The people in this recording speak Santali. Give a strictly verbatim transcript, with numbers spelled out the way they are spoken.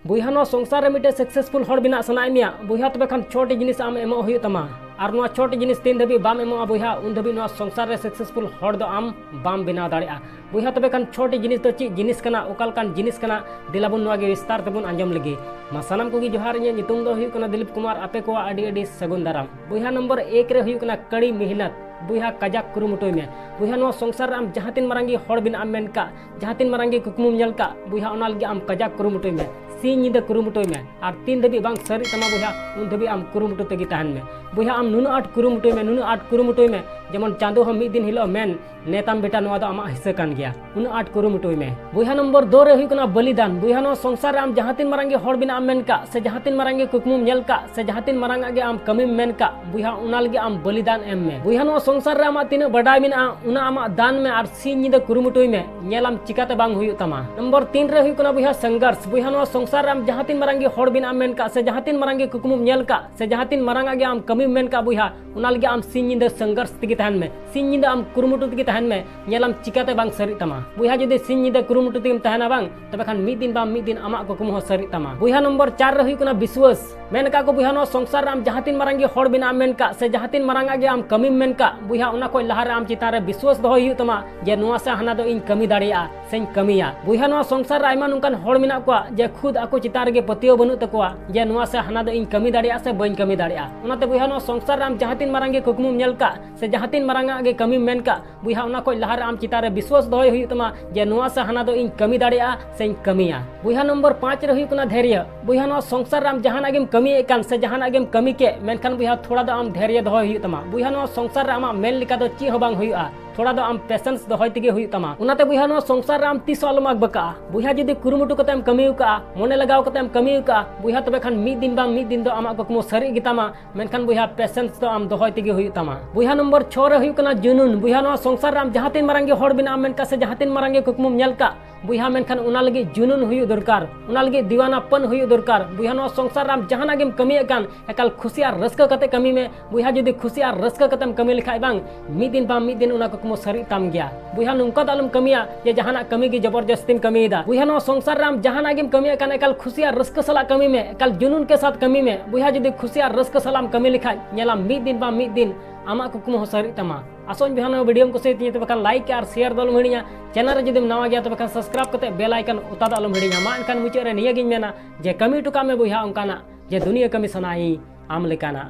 ᱵᱚᱭᱦᱟ, ᱱᱚᱣᱟ ᱥᱚᱝᱥᱟᱨ ᱨᱮ ᱢᱤᱫᱴᱮᱱ ᱥᱟᱠᱥᱮᱥᱯᱷᱩᱞ ᱦᱚᱲ ᱵᱮᱱᱟᱜ ᱥᱟᱱᱟᱭᱮᱫ ᱢᱮᱭᱟ ᱵᱚᱭᱦᱟ, ᱛᱚᱵᱮ ᱠᱷᱟᱱ ᱪᱷᱚᱴᱤ ᱡᱤᱱᱤᱥ ᱟᱢ ᱮᱢᱚᱜ ᱦᱩᱭᱩᱜ ᱛᱟᱢᱟ᱾ ᱟᱨ ᱱᱚᱣᱟ ᱪᱷᱚᱴᱤ ᱡᱤᱱᱤᱥ ᱛᱤᱱ ᱫᱷᱟᱹᱵᱤᱡ ᱵᱟᱢ ᱮᱢᱚᱜᱼᱟ ᱵᱚᱭᱦᱟ, ᱩᱱ ᱫᱷᱟᱹᱵᱤᱡ ᱱᱚᱣᱟ ᱥᱚᱝᱥᱟᱨ ᱨᱮ ᱥᱟᱠᱥᱮᱥᱯᱷᱩᱞ ᱦᱚᱲ ᱫᱚ ᱟᱢ ᱵᱟᱢ ᱵᱮᱱᱟᱣ ᱫᱟᱲᱮᱭᱟᱜᱼᱟ᱾ ᱵᱚᱭᱦᱟ, ᱛᱚᱵᱮ ᱠᱷᱟᱱ ᱪᱷᱚᱴᱤ ᱡᱤᱱᱤᱥ ᱫᱚ ᱪᱮᱫ ᱡᱤᱱᱤᱥ ᱠᱟᱱᱟ, ᱚᱠᱟ ᱞᱮᱠᱟᱱ ᱡᱤᱱᱤᱥ ᱠᱟᱱᱟ, ᱫᱮᱞᱟ ᱵᱚᱱ ᱱᱚᱣᱟ ᱜᱮ ᱵᱤᱥᱛᱟᱨ ᱛᱮᱵᱚᱱ ᱟᱸᱡᱚᱢ ᱞᱮᱜᱮ᱾ ᱢᱟ ᱥᱟᱱᱟᱢ ᱠᱚᱜᱮ ᱡᱚᱦᱟᱨ, ᱤᱧᱟᱹᱜ ᱧᱩᱛᱩᱢ ᱫᱚ ᱦᱩᱭᱩᱜ ᱠᱟᱱᱟ ᱫᱤᱞᱤᱯ ᱠᱩᱢᱟᱨ, ᱟᱯᱮ ᱠᱚᱣᱟᱜ ᱟᱹᱰᱤ ᱟᱹᱰᱤ ᱥᱟᱹᱜᱩᱱ ᱫᱟᱨᱟᱢ᱾ ᱵᱚᱭᱦᱟ, ᱱᱚᱢᱵᱚᱨ ᱮᱠ ᱨᱮ ᱦᱩᱭᱩᱜ ᱠᱟᱱᱟ ᱠᱟᱹᱲᱤ ᱢᱮᱦᱱᱚᱛ᱾ ᱵᱚᱭᱦᱟ, ᱠᱟᱡᱟᱠ ᱠᱩᱨᱩᱢᱩᱴᱩᱭ ᱢᱮ᱾ ᱵᱚᱭᱦᱟ, ᱱᱚᱣᱟ ᱥᱚᱝᱥᱟᱨ ᱨᱮ ᱟᱢ ᱡᱟᱦᱟᱸ ᱛᱤᱱ ᱢᱟᱨᱟᱝ ᱜᱮ ᱦᱚᱲ ᱵᱮᱱᱟᱜ ᱮᱢ ᱢᱮᱱ ᱠᱟᱜ, ᱡᱟᱦᱟᱸ ᱛᱤᱱ ᱢᱟᱨᱟᱝ ᱜᱮ ᱠᱩᱠᱢᱩᱢ ᱧᱮᱞ ᱠᱟᱜ, ᱵᱚᱭᱦᱟ, ᱚᱱᱟ ᱞᱟᱹᱜᱤᱫ ᱟᱢ ᱠᱟᱡᱟᱠ ᱠᱩᱨᱩᱢᱩᱴᱩᱭ ᱢᱮ᱾ ᱥᱤᱧ ᱧᱤᱫᱟᱹ ᱠᱩᱨᱩᱢᱩᱴᱩᱭ ᱢᱮ᱾ ᱟᱨ ᱛᱤᱱ ᱫᱷᱟᱹᱵᱤᱡ ᱵᱟᱝ ᱥᱟᱹᱨᱤᱜ ᱛᱟᱢᱟ ᱵᱚᱭᱦᱟ, ᱩᱱ ᱫᱷᱟᱹᱵᱤᱡ ᱟᱢ ᱠᱩᱨᱩᱢᱩᱴᱩ ᱛᱮᱜᱮ ᱛᱟᱦᱮᱱ ᱢᱮ᱾ ᱵᱚᱭᱦᱟ, ᱟᱢ ᱱᱩᱱᱟᱹᱜ ᱟᱸᱴ ᱠᱩᱨᱩᱢᱩᱴᱩᱭ ᱢᱮ, ᱱᱩᱱᱟᱹᱜ ᱟᱸᱴ ᱠᱩᱨᱩᱢᱩᱴᱩᱭ ᱢᱮ, ᱡᱮᱢᱚᱱ ᱪᱟᱸᱫᱳ ᱦᱚᱸ ᱢᱤᱫ ᱫᱤᱱ ᱦᱤᱞᱳᱜ ᱢᱮᱱ, ᱱᱮᱛᱟᱢ ᱵᱮᱴᱟ, ᱱᱚᱣᱟ ᱫᱚ ᱟᱢᱟᱜ ᱦᱤᱥᱥᱟᱹ ᱠᱟᱱ ᱜᱮᱭᱟ᱾ ᱩᱱᱟᱹᱜ ᱟᱸᱴ ᱠᱩᱨᱩᱢᱩᱴᱩᱭ ᱢᱮ᱾ ᱵᱚᱭᱦᱟ, ᱱᱚᱢᱵᱚᱨ ᱫᱩ ᱨᱮ ᱦᱩᱭᱩᱜ ᱠᱟᱱᱟ ᱵᱚᱞᱤᱫᱟᱱ᱾ ᱵᱚᱭᱦᱟ, ᱱᱚᱣᱟ ᱥᱚᱝᱥᱟᱨ ᱨᱮ ᱟᱢ ᱡᱟᱦᱟᱸ ᱛᱤᱱ ᱢᱟᱨᱟᱝ ᱜᱮ ᱦᱚᱲ ᱵᱮᱱᱟᱜ ᱮᱢ ᱢᱮᱱ ᱠᱟᱜ, ᱥᱮ ᱡᱟᱦᱟᱸ ᱛᱤᱱ ᱢᱟᱨᱟᱝ ᱜᱮ ᱠᱩᱠᱢᱩᱢ ᱧᱮᱞ ᱠᱟᱜ, ᱥᱮ ᱡᱟᱦᱟᱸ ᱛᱤᱱ ᱢᱟᱨᱟᱝ ᱟᱜ ᱜᱮ ᱟᱢ ᱠᱟᱹᱢᱤᱢ ᱢᱮᱱ ᱠᱟᱜ, ᱵᱚᱭᱦᱟ, ᱚᱱᱟ ᱞᱟᱹᱜᱤᱫ ᱟᱢ ᱵᱚᱞᱤᱫᱟᱱ ᱮᱢ ᱢᱮ᱾ ᱵᱚᱭᱦᱟ, ᱱᱚᱣᱟ ᱥᱚᱝᱥᱟᱨ ᱨᱮ ᱟᱢᱟᱜ ᱛᱤᱱᱟᱹᱜ ᱵᱟᱰᱟᱭ ᱢᱮᱱᱟᱜᱼᱟ, ᱚᱱᱟ ᱟᱢᱟᱜ ᱫᱟᱱ ᱢᱮ ᱟᱨ ᱥᱤᱧ ᱧᱤᱫᱟᱹ ᱠᱩᱨᱩᱢᱩᱴᱩᱭ ᱢᱮ, ᱧᱮᱞᱟᱢ ᱪᱤᱠᱟᱛᱮ ᱵᱟᱝ ᱦᱩᱭᱩᱜ ᱛᱟᱢᱟ᱾ ᱱᱚᱢᱵᱚᱨ ᱛᱤᱱ ᱨᱮ ᱦᱩᱭᱩᱜ ᱠᱟᱱᱟ ᱵᱚᱭᱦᱟ ᱥᱚᱝᱜᱷᱟᱨᱥ᱾ ᱵᱚᱭᱦᱟ, ᱱᱚᱣᱟ ᱥᱚᱝᱥᱟᱨ ᱨᱮ ᱟᱢ ᱡᱟᱦᱟᱸ ᱛᱤᱱ ᱢᱟᱨᱟᱝ ᱜᱮ ᱦᱚᱲ ᱵᱮᱱᱟᱜ ᱮᱢ ᱢᱮᱱ ᱠᱟᱜ, ᱥᱮ ᱡᱟᱦᱟᱸ ᱛᱤᱱ ᱢᱟᱨᱟᱝ ᱜᱮ ᱠᱩᱠᱢᱩᱢ ᱧᱮᱞ ᱠᱟᱜ, ᱥᱮ ᱡᱟᱦᱟᱸ ᱛᱤᱱ ᱢᱟᱨᱟᱝ ᱟᱜ ᱜᱮ ᱟᱢ ᱠᱟᱹᱢᱤᱢ ᱢᱮᱱ ᱠᱟᱜ ᱵᱚᱭᱦᱟ, ᱚᱱᱟ ᱞᱟᱹᱜᱤᱫ ᱟᱢ ᱥᱤᱧ ᱧᱤᱫᱟᱹ ᱥᱚᱝᱜᱷᱟᱨᱥ ᱛᱮᱜᱮ ᱛᱟᱦᱮᱱ ᱢᱮ᱾ ᱥᱤᱧ ᱧᱤᱫᱟᱹ ᱟᱢ ᱠᱩᱨᱩᱢᱩᱴᱩ ᱛᱮᱜᱮ ᱛᱟᱦᱮᱱ ᱢᱮ, ᱧᱮᱞᱟᱢ ᱪᱤᱠᱟᱛᱮ ᱵᱟᱝ ᱥᱟᱹᱨᱤᱜ ᱛᱟᱢᱟ᱾ ᱵᱚᱭᱦᱟ, ᱡᱩᱫᱤ ᱥᱤᱧ ᱧᱤᱫᱟᱹ ᱠᱩᱨᱩᱢᱩᱴᱩ ᱛᱮᱜᱮᱢ ᱛᱟᱦᱮᱱᱟ ᱵᱟᱝ, ᱛᱚᱵᱮ ᱠᱷᱟᱱ ᱢᱤᱫ ᱫᱤᱱ ᱵᱟᱝ ᱢᱤᱫ ᱫᱤᱱ ᱟᱢᱟᱜ ᱠᱩᱠᱢᱩ ᱦᱚᱸ ᱥᱟᱹᱨᱤᱜ ᱛᱟᱢᱟ᱾ ᱵᱚᱭᱦᱟ, ᱱᱚᱢᱵᱚᱨ ᱪᱟᱨ ᱨᱮ ᱦᱩᱭᱩᱜ ᱠᱟᱱᱟ ᱵᱤᱥᱣᱟᱥ᱾ ᱢᱮᱱ ᱠᱟᱜ ᱠᱚ ᱵᱚᱭᱦᱟ, ᱱᱚᱣᱟ ᱥᱚᱝᱥᱟᱨ ᱨᱮ ᱟᱢ ᱡᱟᱦᱟᱸ ᱛᱤᱱ ᱢᱟᱨᱟᱝ ᱜᱮ ᱦᱚᱲ ᱵᱮᱱᱟᱜ ᱮᱢ ᱢᱮᱱ ᱠᱟᱜ, ᱥᱮ ᱡᱟᱦᱟᱸ ᱛᱤᱱ ᱢᱟᱨᱟᱝ ᱟᱜ ᱜᱮ ᱟᱢ ᱠᱟᱹᱢᱤᱢ ᱢᱮᱱ ᱠᱟᱜ ᱵᱚᱭᱦᱟ, ᱚᱱᱟ ᱠᱷᱚᱡ ᱞᱟᱦᱟ ᱨᱮ ᱟᱢ ᱪᱮᱛᱟᱱ ᱨᱮ ᱵᱤᱥᱣᱟᱥ ᱫᱚᱦᱚᱭ ᱦᱩᱭᱩᱜ ᱛᱟᱢᱟ ᱡᱮ ᱱᱚᱣᱟ ᱥᱮ ᱦᱟᱱᱟ ᱫᱚ ᱤᱧ ᱠᱟᱹᱢᱤ ᱫᱟᱲᱮᱭᱟᱜᱼᱟ ᱥᱮᱧ ᱠᱟᱹᱢᱤᱭᱟ᱾ ᱵᱚᱭᱦᱟ, ᱱᱚᱣᱟ ᱥᱚᱝᱥᱟᱨ ᱨᱮ ᱟᱭᱢᱟ ᱱᱚᱝᱠᱟᱱ ᱦᱚᱲ ᱢᱮᱱᱟᱜ ᱠᱚᱣᱟ ᱡᱮ ᱠᱷᱩᱫ ᱟᱠᱚ ᱪᱮᱛᱟᱱ ᱨᱮᱜᱮ ᱯᱟᱹᱛᱭᱟᱹᱣ ᱵᱟᱹᱱᱩᱜ ᱛᱟᱠᱚᱣᱟ ᱡᱮ ᱱᱚᱣᱟ ᱥᱮ ᱦᱟᱱᱟ ᱫᱚ ᱤᱧ ᱠᱟᱹᱢᱤ ᱫᱟᱲᱮᱭᱟᱜᱼᱟ ᱥᱮ ᱵᱟᱹᱧ ᱠᱟᱹᱢᱤ ᱫᱟᱲᱮᱭᱟᱜᱼᱟ᱾ ᱚᱱᱟᱛᱮ ᱵᱚᱭᱦᱟ, ᱱᱚᱣᱟ ᱥᱚᱝᱥᱟᱨ ᱨᱮ ᱟᱢ ᱡᱟᱦᱟᱸ ᱛᱤᱱ ᱢᱟᱨᱟᱝ ᱜᱮ ᱠᱩᱠᱢᱩᱢ ᱧᱮᱞ ᱠᱟᱜ, ᱥᱮ ᱡᱟᱦᱟᱸ ᱛᱤᱱ ᱢᱟᱨᱟᱝ ᱟᱜ ᱜᱮ ᱠᱟᱹᱢᱤᱢ ᱢᱮᱱ ᱠᱟᱜ ᱵᱚᱭᱦᱟ, ᱚᱱᱟ ᱠᱷᱚᱡ ᱞᱟᱦᱟ ᱨᱮ ᱟᱢ ᱪᱮᱛᱟᱱ ᱨᱮ ᱵᱤᱥᱣᱟᱥ ᱫᱚᱦᱚᱭ ᱦᱩᱭᱩᱜ ᱛᱟᱢᱟ ᱡᱮ ᱱᱚᱣᱟ ᱥᱮ ᱦᱟᱱᱟ ᱫᱚ ᱤᱧ ᱠᱟᱹᱢᱤ ᱫᱟᱲᱮᱭᱟᱜᱼᱟ ᱥᱮᱧ ᱠᱟᱹᱢᱤᱭᱟ᱾ ᱵᱚᱭᱦᱟ, ᱱᱚᱢᱵᱚᱨ ᱯᱟᱸᱪ ᱨᱮ ᱦᱩᱭᱩᱜ ᱠᱟᱱᱟ ᱫᱷᱮᱨᱭᱚ᱾ ᱵᱚᱭᱦᱟ, ᱱᱚᱣᱟ ᱥᱚᱝᱥᱟᱨ ᱨᱮ ᱟᱢ ᱡᱟᱦᱟᱱᱟᱜ ᱜᱮᱢ ᱠᱟᱹᱢᱤᱭᱮᱫ ᱠᱟᱱ ᱥᱮ ᱡᱟᱦᱟᱱᱟᱜ ᱜᱮᱢ ᱠᱟᱹᱢᱤ ᱠᱮᱫ, ᱢᱮᱱᱠᱷᱟᱱ ᱵᱚᱭᱦᱟ, ᱛᱷᱚᱲᱟ ᱫᱚ ᱟᱢ ᱫᱷᱮᱨᱭᱚ ᱫᱚᱦᱚᱭ ᱦᱩᱭᱩᱜ ᱛᱟᱢᱟ᱾ ᱵᱚᱭᱦᱟ, ᱱᱚᱣᱟ ᱥᱚᱝᱥᱟᱨ ᱨᱮ ᱟᱢᱟᱜ ᱢᱮᱱ ᱞᱮᱠᱟ ᱫᱚ ᱪᱮᱫ ᱦᱚᱸ ᱵᱟᱝ ᱦᱩᱭᱩᱜᱼᱟ᱾ ᱛᱷᱚᱲᱟ ᱫᱚ ᱟᱢ ᱯᱮᱥᱮᱱᱥ ᱫᱚᱦᱚᱭ ᱛᱮᱜᱮ ᱦᱩᱭᱩᱜ ᱛᱟᱢᱟ᱾ ᱚᱱᱟᱛᱮ ᱵᱚᱭᱦᱟ, ᱱᱚᱣᱟ ᱥᱚᱝᱥᱟᱨ ᱨᱮ ᱟᱢ ᱛᱤᱥ ᱦᱚᱸ ᱟᱞᱚᱢ ᱟᱠᱵᱟᱠᱟᱜᱼᱟ᱾ ᱵᱚᱭᱦᱟ, ᱡᱩᱫᱤ ᱠᱩᱨᱩᱢᱩᱴᱩ ᱠᱟᱛᱮ ᱮᱢ ᱠᱟᱹᱢᱤ ᱟᱠᱟᱫᱼᱟ, ᱢᱚᱱᱮ ᱞᱟᱜᱟᱣ ᱠᱟᱛᱮ ᱮᱢ ᱠᱟᱹᱢᱤ ᱟᱠᱟᱫᱼᱟ ᱵᱚᱭᱦᱟ, ᱛᱚᱵᱮ ᱠᱷᱟᱱ ᱢᱤᱫ ᱫᱤᱱ ᱵᱟᱝ ᱢᱤᱫ ᱫᱤᱱ ᱫᱚ ᱟᱢᱟᱜ ᱠᱩᱠᱢᱩ ᱥᱟᱹᱨᱤᱜ ᱜᱮᱛᱟᱢᱟ᱾ ᱢᱮᱱᱠᱷᱟᱱ ᱵᱚᱭᱦᱟ, ᱯᱮᱥᱮᱱᱥ ᱫᱚ ᱟᱢ ᱫᱚᱦᱚᱭ ᱛᱮᱜᱮ ᱦᱩᱭᱩᱜ ᱛᱟᱢᱟ᱾ ᱵᱚᱭᱦᱟ, ᱱᱚᱢᱵᱚᱨ ᱪᱷᱚ ᱨᱮ ᱦᱩᱭᱩᱜ ᱠᱟᱱᱟ ᱡᱩᱱᱩᱱ᱾ ᱵᱚᱭᱦᱟ, ᱱᱚᱣᱟ ᱥᱚᱝᱥᱟᱨ ᱨᱮ ᱟᱢ ᱡᱟᱦᱟᱸ ᱛᱤᱱ ᱢᱟᱨᱟᱝ ᱜᱮ ᱦᱚᱲ ᱵᱮᱱᱟᱜ ᱮᱢ ᱢᱮᱱ ᱠᱟᱜ ᱥᱮ ᱡᱟᱦᱟᱸ ᱛᱤᱱ ᱢᱟᱨᱟᱝ ᱜᱮ ᱠᱩᱠᱢᱩᱢ ᱧᱮᱞ ᱠᱟᱜ, ᱵᱚᱭᱦᱟ, ᱢᱮᱱᱠᱷᱟᱱ ᱚᱱᱟ ᱞᱟᱹᱜᱤᱫ ᱡᱩᱱᱩᱱ ᱦᱩᱭᱩᱜ ᱫᱚᱨᱠᱟᱨ, ᱚᱱᱟ ᱞᱟᱹᱜᱤᱫ ᱫᱤᱣᱟᱱᱟᱯᱚᱱ ᱦᱩᱭᱩᱜ ᱫᱚᱨᱠᱟᱨ᱾ ᱵᱚᱭᱦᱟ, ᱱᱚᱣᱟ ᱥᱚᱝᱥᱟᱨ ᱨᱮ ᱟᱢ ᱡᱟᱦᱟᱱᱟᱜ ᱜᱮᱢ ᱠᱟᱹᱢᱤᱭᱮᱫ ᱠᱟᱱ, ᱮᱠᱟᱞ ᱠᱷᱩᱥᱤ ᱟᱨ ᱨᱟᱹᱥᱠᱟᱹ ᱠᱟᱛᱮ ᱠᱟᱹᱢᱤ ᱢᱮ᱾ ᱵᱚᱭᱦᱟ, ᱡᱩᱫᱤ ᱠᱷᱩᱥᱤ ᱟᱨ ᱨᱟᱹᱥᱠᱟᱹ ᱠᱟᱛᱮᱢ ᱠᱟᱹᱢᱤ ᱞᱮᱠᱷᱟᱡ ᱵᱟᱝ, ᱢᱤᱫ ᱫᱤᱱ ᱵᱟᱝ ᱢᱤᱫ ᱫᱤᱱ ᱚᱱᱟ ᱠᱩᱠᱢᱩ ᱥᱟᱹᱨᱤᱜ ᱛᱟᱢ ᱜᱮᱭᱟ᱾ ᱵᱚᱭᱦᱟ, ᱱᱚᱝᱠᱟ ᱫᱚ ᱟᱞᱚᱢ ᱠᱟᱹᱢᱤᱭᱟ ᱡᱮ ᱡᱟᱦᱟᱱᱟᱜ ᱠᱟᱹᱢᱤ ᱜᱮ ᱡᱚᱵᱚᱨᱡᱚᱥᱛᱤᱢ ᱠᱟᱹᱢᱤᱭᱮᱫᱟ᱾ ᱵᱚᱭᱦᱟ, ᱱᱚᱣᱟ ᱥᱚᱝᱥᱟᱨ ᱨᱮ ᱟᱢ ᱡᱟᱦᱟᱱᱟᱜ ᱜᱮᱢ ᱠᱟᱹᱢᱤᱭᱮᱫ ᱠᱟᱱ, ᱮᱠᱟᱞ ᱠᱷᱩᱥᱤ ᱟᱨ ᱨᱟᱹᱥᱠᱟᱹ ᱥᱟᱞᱟᱜ ᱠᱟᱹᱢᱤ ᱢᱮ, ᱮᱠᱟᱞ ᱡᱩᱱᱩᱱ ᱠᱮ ᱥᱟᱛ ᱠᱟᱹᱢᱤ ᱢᱮ᱾ ᱵᱚᱭᱦᱟ, ᱡᱩᱫᱤ ᱠᱷᱩᱥᱤ ᱟᱨ ᱨᱟᱹᱥᱠᱟᱹ ᱥᱟᱞᱟᱜ ᱮᱢ ᱠᱟᱹᱢᱤ ᱞᱮᱠᱷᱟᱡ, ᱧᱮᱞᱟᱢ ᱢᱤᱫ ᱫᱤᱱ ᱵᱟᱝ ᱢᱤᱫ ᱫᱤᱱ ᱟᱢᱟᱜ ᱠᱩᱠᱢᱩ ᱦᱚᱸ ᱥᱟᱹᱨᱤᱜ ᱛᱟᱢᱟ᱾ ᱟᱥᱚᱜ ᱟᱹᱧ ᱵᱚᱭᱦᱟ, ᱱᱚᱣᱟ video ᱮᱢ ᱠᱩᱥᱤᱭᱟᱛᱤᱧᱟ, ᱛᱚᱵᱮ ᱠᱷᱟᱱ like ᱟᱨ share ᱫᱚ ᱟᱞᱚᱢ ᱦᱤᱲᱤᱧᱟ᱾ Channel ᱨᱮ ᱡᱩᱫᱤᱢ ᱱᱟᱣᱟ ᱜᱮᱭᱟ, ᱛᱚᱵᱮ ᱠᱷᱟᱱ subscribe ᱠᱟᱛᱮ bell icon ᱚᱛᱟ ᱫᱚ ᱟᱞᱚᱢ ᱦᱤᱲᱤᱧᱟ᱾ ᱢᱟ ᱮᱱᱠᱷᱟᱱ ᱢᱩᱪᱟᱹᱫ ᱨᱮ ᱱᱤᱭᱟᱹ ᱜᱤᱧ ᱢᱮᱱᱟ ᱡᱮ ᱠᱟᱹᱢᱤ ᱦᱚᱴᱚ ᱠᱟᱜ ᱢᱮ ᱵᱚᱭᱦᱟ ᱚᱱᱠᱟᱱᱟᱜ, ᱡᱮ ᱫᱩᱱᱤᱭᱟᱹ ᱠᱟᱹᱢᱤ ᱥᱟᱱᱟᱭᱤᱧ ᱟᱢ ᱞᱮᱠᱟᱱᱟᱜ᱾